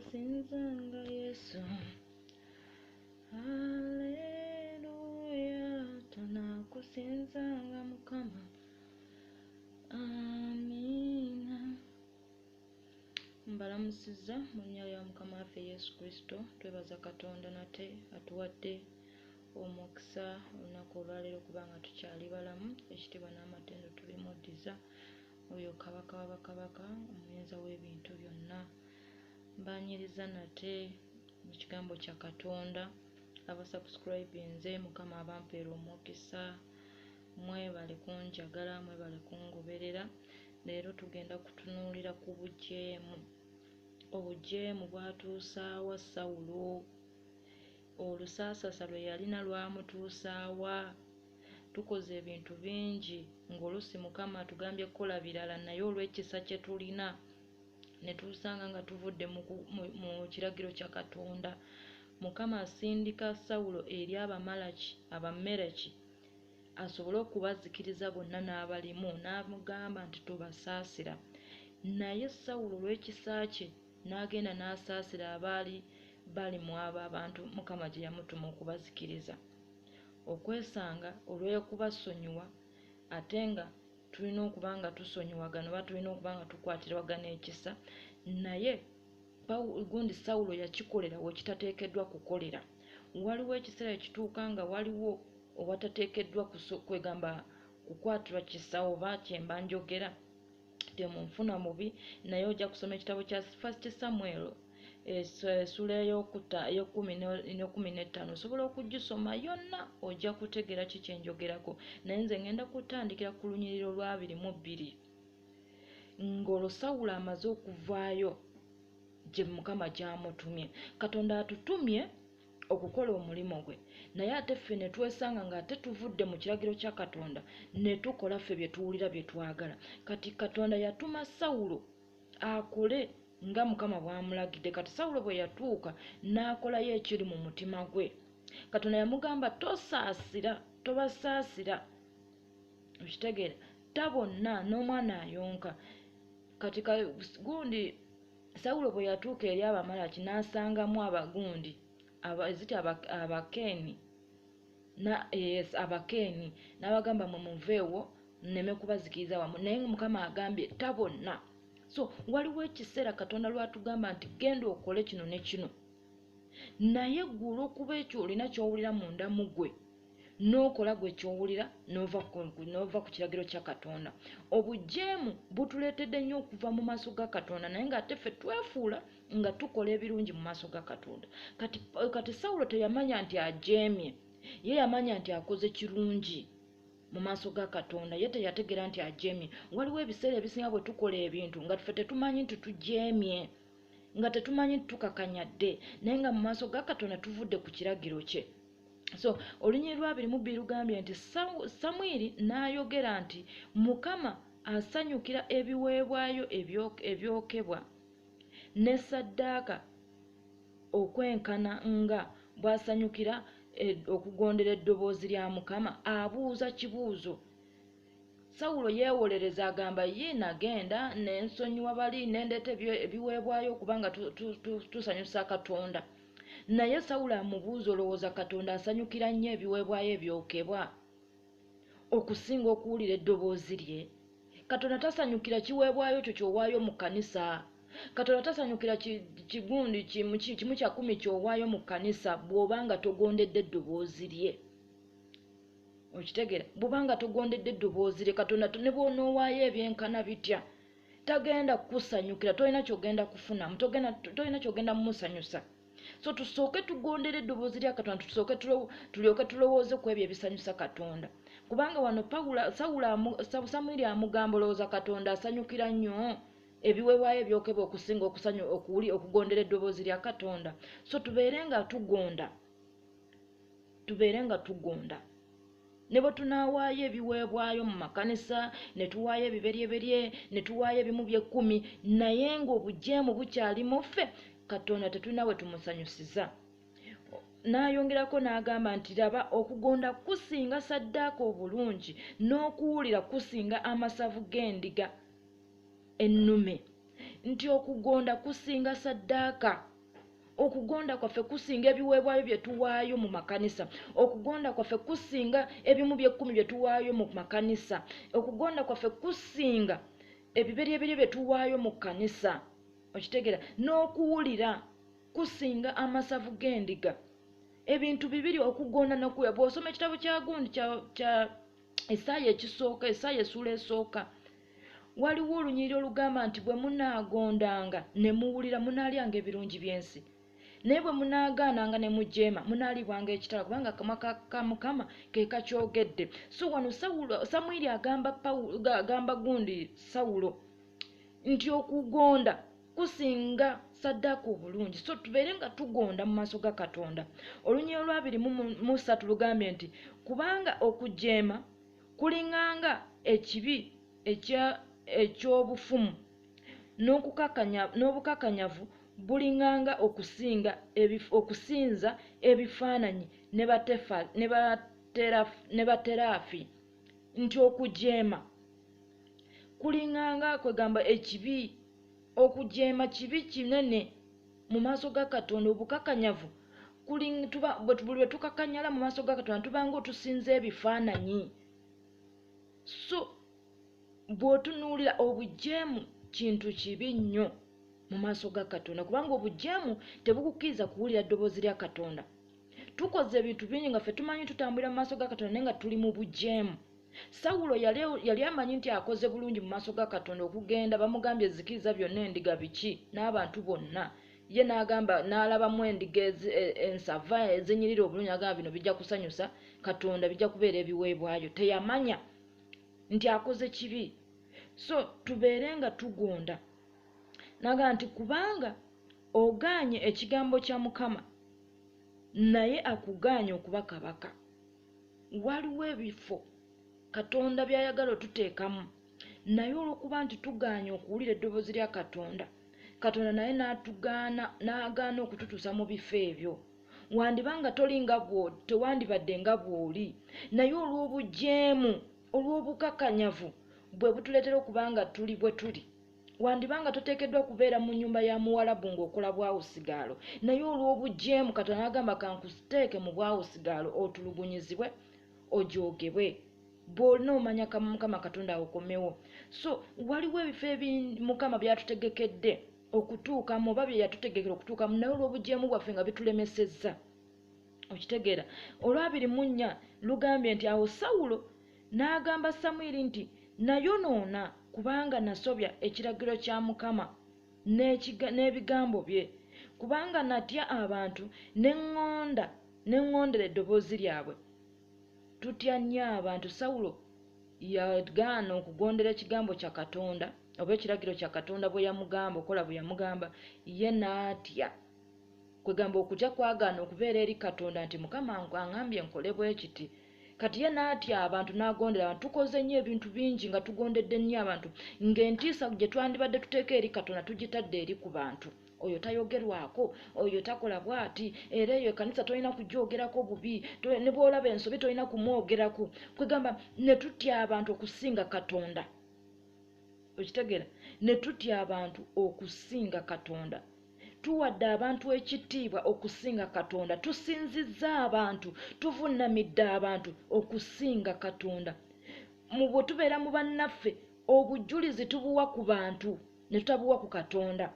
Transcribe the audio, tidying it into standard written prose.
Tunakusinzanga Yesu, Haleluya, tunakusinzanga Mukama, amiina. Mbalamusizza mu linnya lya Mukama waffe Yesu Kristo. Twebaza Katonda nate atuwadde omukisa olunaku olwaleero kubanga tukyali balamu. Ekitiibwa n'amatendo tubimuddiza oyo Kabaka wa bakabaka, omuyinza w'ebintu byonna. Mbaaniriza nate mu kigambo kya Katonda. Abasubscribinze, Mukama abampeera omukisa. Mwebale kunjagala, mwebale kungoberera. Leero tugenda kutunuulira ku bujeemu. Obujeemu bwatuusaawa Sawulo? Olusaasasa lwe yalina lwamutuusaawa? Tukoze ebintu bingi ng'oluusi Mukama atugambye kukola birala, naye olw'ekisa kye tulina ne tusanga nga tuvudde mu kiragiro kya Katonda. Mukama asindika Sawulo eri Abamalaki, Abamereki, asobole okubazikiriza bonna n'abalimu, n'amugamba nti tobasaasira. Naye Sawulo olw'ekisa kye n'agenda n'asaasira abaali bali mu abo abantu Mukama gye yamutuma okubazikiriza. Okwesanga olw'okubasonyiwa, ate nga tulina okuba nga tusonyiwagana oba tulina okuba nga tukwatirwagana ekisa, naye gundi Sawulo yakikolera we kitateekeddwa kukolera. Waliwo ekiseera ekituuka nga waliwo owatateekeddwa kwegamba kukwatirwa kisa, oba kyemba njogera temunfuna mubi, naye ojja kusoma ekitabo kya First Samuel essula ey'ekkumi n'ekkumi n'ettaano, osobola okugisoma yonna ojja kutegeera ki kye njogerako. Naye nze ngenda kutandikira ku lunyiriri olw'abiri mu bbiri, ng'olwo Sawulo amaze okuvaayo gye Mukama gy'amutumye. Katonda atutumye okukola omulimu gwe, naye ate ffe ne twesanga ng'ate tuvudde mu kiragiro kya Katonda ne tukola ffe bye tuwulira bye twagala. Kati Katonda yatuma Sawulo akole nga Mukama bw'amulagidde. Kati Sawulo bwe yatuuka n'akolayo ekiri mu mutima gwe. Katonda yamugamba tosaasira, tobasaasira, okitegeera, ta bonna n'omwana ayonka. Kati gundi Sawulo bwe yatuuka eri Abamalaki n'asangamu abagundi eziti Abakeeni, yes, Abakeeni, n'abagamba mwe muveewo nneme kubazikiriza wamu, naye Mukama agambye ta bonna. So waliwo ekiseera Katonda lw'atugamba nti genda okole kino ne kino, naye ggwe olw'okuba ekyo olina ky'owulira munda mu ggwe n'okola gwe ky'owulira n'ova ku kiragiro kya Katonda. Obujeemu butuleetedde nnyo okuva mu maaso ga Katonda, naye ng'ate ffe twefuula nga tukola ebirungi mu maaso ga Katonda. Kati Sawulo teyamanya nti ajeemye, ye yamanya nti akoze kirungi mu maaso ga Katonda, ye teyategeera nti ajeemye. Waliwo ebiseera ebisinga bwe tukola ebintu nga ffe tetumanyi nti tujeemye, nga tetumanyi nti tukakanyadde, naye nga mu maaso ga Katonda tuvudde ku kiragiro kye. So olunyiriri lw'abiri mu bbiri lugambye nti Samwiri n'ayogera nti Mukama asanyukira ebiweebwayo ebyokebwa ne ssaddaaka okwenkana nga bw'asanyukira okugondera eddoboozi lya Mukama. Abuuza kibuuzo. Sawulo yeewolereza agamba ye nagenda ne nsonyiwa bali ne ndeeta ebiweebwayo kubanga tusanyusa Katonda. Naye Sawulo amubuuza, olowooza Katonda asanyukira nnyo ebiweebwayo ebyokebwa okusinga okuwulira eddoboozi lye? Katonda tasanyukira kiweebwayo kyo ky'owaayo mu kkanisa. Katonda tasanyukira kigundi kimu kya kkumi ky'owaayo mu kkanisa bw'oba nga togondedde eddoboozi lye. Okitegeera? Bw'oba nga togondedde eddoboozi lye, Katonda ne bw'onoowaayo ebyenkana bitya tagenda kukusanyukira, tolina ky'ogenda kufunamu, tolina ky'ogenda mumusanyusa. So tusooke tugondere eddoboozi lya Katonda, tusooke tulyoke tulowooze ku ebyo ebisanyusa Katonda. Kubanga wano Samwiri amugamba olowooza Katonda asanyukira nnyo ebiweebwayo ebyokebwa okusinga okugondera eddoboozi lya Katonda. So tubeere nga tugonda, tubeere nga tugonda. Ne bwe tunaawaayo ebiweebwayo mu makanisa, ne tuwaayo ebiberyeberye, ne tuwaayo ebimu by'ekkumi, naye ng'obujeemu bukyali mu ffe, Katonda tetulina we tumusanyusiza. N'ayongerako n'agamba nti laba okugonda kusinga ssaddaaka obulungi, n'okuwulira kusinga amasavu g'endiga ennume. Nti okugonda kusinga ssaddaaka. Okugonda kwaffe kusinga ebiweebwayo bye tuwaayo mu makanisa. Okugonda kwaffe kusinga ebimu by'ekkumi bye tuwaayo mu makanisa. Okugonda kwaffe kusinga ebiberyeberye bye tuwaayo mu kkanisa. Okitegeera? N'okuwulira kusinga amasavu g'endiga. Ebintu bibiri, okugonda n'okuwulira. Bw'osoma ekitabo kya gundi kya Isaaya ekisooka, Isaaya essuula esooka, waliwo olunyiriri olugamba nti bwe munaagondanga ne muwulira, munaalyanga ebirungi by'ensi. Naye bwe munaagaananga ne mujeema, munaalibwanga ekitala, kubanga akamwa ka Mukama ke kakyogedde. So wano Samwiri agamba Pawulo, agamba gundi Sawulo nti okugonda kusinga saddaaka obulungi. So tubeere nga tugonda mu maaso ga Katonda. Olunyiriri olwabiri mu ssatu lugambye nti kubanga okujeema kulinganga ekibi eky'obufumu, n'obukakanyavu bulinganga okusinza ebifaananyi ne bateraafi. Nti okujeema kulinganga, kwegamba ekibi, okujeema kibi kinene mu maaso ga Katonda. Obukakanyavu buli lwe tukakanyala mu maaso ga Katonda tubanga otusinza ebifaananyi. So bw'otunuulira obujeemu kintu kibi nnyo mu maaso ga Katonda, kubanga obujeemu tebukukkiriza kuwulira ddoboozi lya Katonda. Tukoze ebintu bingi nga ffe tumanyi tutambulira mu maaso ga Katonda, naye nga tuli mu bujeemu. Sawulo yali amanyi nti akoze bulungi mu maaso ga Katonda okugenda, bamugambye zikiriza byonna endiga biki n'abantu bonna, ye n'agamba n'alabamu endiga ensava ezinyirira obulungi, n'agamba bino bijja kusanyusa Katonda, bijja kubeera ebiweebwayo. Teyamanya nti akoze kibi. So tubeere nga tugonda. N'agamba nti kubanga ogaanye ekigambo kya Mukama, naye akugaanye okuba kabaka. Waliwo ebifo Katonda by'ayagala otuteekamu, naye olw'okuba nti tugaanye okuwulira eddoboozi lya Katonda, Katonda naye n'atugaana, n'agaana okututuusa mu bifo ebyo. Wandiba nga toli nga tewandibadde nga bw'oli, naye olw'obujeemu, olw'obukakanyavu bwe butuleetera okuba nga tuli bwe tuli. Wandiba nga toteekeddwa kubeera mu nnyumba ya muwalabu ng'okola bwawusigaalo, naye olw'obujeemu Katonda n'agamba kankuteeke mu bwawusigaalo otulugunyizibwe, ojoogebwe, bw'olina omanya Mukama Katonda akomewo. So waliwo ebifo Mukama by'atutegekedde okutuukamu oba bye yatutegekera okutuukamu, naye olw'obujeemu bwaffe nga bitulemesezza. Okitegeera? Olwabiri mu nnya lugambye nti awo Sawulo n'agamba Samwiri nti nayonoona kubanga nasobya ekiragiro kya Mukama n'ebigambo bye, kubanga natya abantu ne ŋŋondera eddoboozi lyabwe. Tutya nnyo abantu. Sawulo yagaana okugondera ekigambo kya Katonda oba ekiragiro kya Katonda bwe yamugamba okola bwe yamugamba, ye n'atya. Kwegamba okutya kwagaana okubeera eri Katonda nti Mukama aŋŋambye nkole bwe kiti. Kati ye n'atya abantu n'agondera abantu. Tukoze nnyo ebintu bingi nga tugondedde nnyo abantu, ng'entiisa gye twandibadde tuteeka eri Katonda tugitadde eri ku bantu. Oyo tayogerwako, oyo takola bw'ati, era eyo ekkanisa tolina kugyogerako bubi, ne bw'olaba ensobi tolina kumwogerako. Kwegamba ne tutya abantu okusinga Katonda. Okitegeera? Ne tutya abantu okusinga Katonda. Tuwadde abantu ekitiibwa okusinga Katonda. Tusinzizza abantu, tuvunnamidde abantu okusinga Katonda. Bwe tubeera mu bannaffe, obujulizi tubuwa ku bantu ne tutabuwa ku Katonda.